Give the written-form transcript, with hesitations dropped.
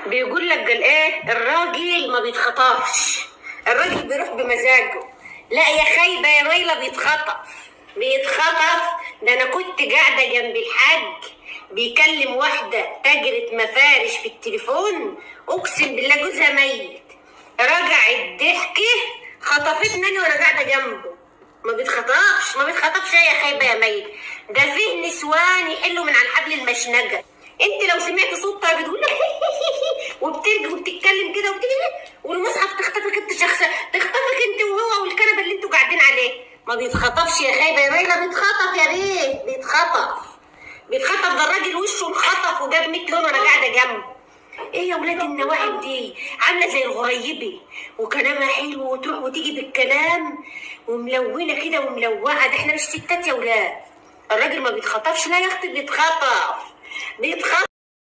بيقول لك قال ايه؟ الراجل ما بيتخطفش، الراجل بيروح بمزاجه. لا يا خايبة يا مايلة، بيتخطف بيتخطف. ده انا كنت قاعدة جنب الحاج بيكلم واحدة تاجره مفارش في التليفون، اقسم بالله جوزها ميت، رجع الضحكة خطفتني انا وانا قاعدة جنبه. ما بيتخطفش ما بيتخطفش يا خايبة يا ميت. ده فيه نسوان يحلوا من على حبل المشنقه. انت لو سمعت صوتها بتقول لك وبترجع وبتتكلم كده والمصحف تخطفك انت شخص، تخطفك انت وهو والكنبه اللي انتوا قاعدين عليه. ما بيتخطفش يا خايبة يا مايلة، بيتخطف يا بيه، بيتخطف بيتخطف. ده الراجل وشه انخطف وجاب 100 لون وانا قاعدة جنبه. ايه يا ولاد النواعم دي؟ عامله زي الغريبة وكلامها حلو وتروح وتيجي بالكلام وملونه كده وملوعه. ده احنا مش ستات يا ولاد. الراجل ما بيتخطفش. لا يا اختي بيتخطف بيتخطف.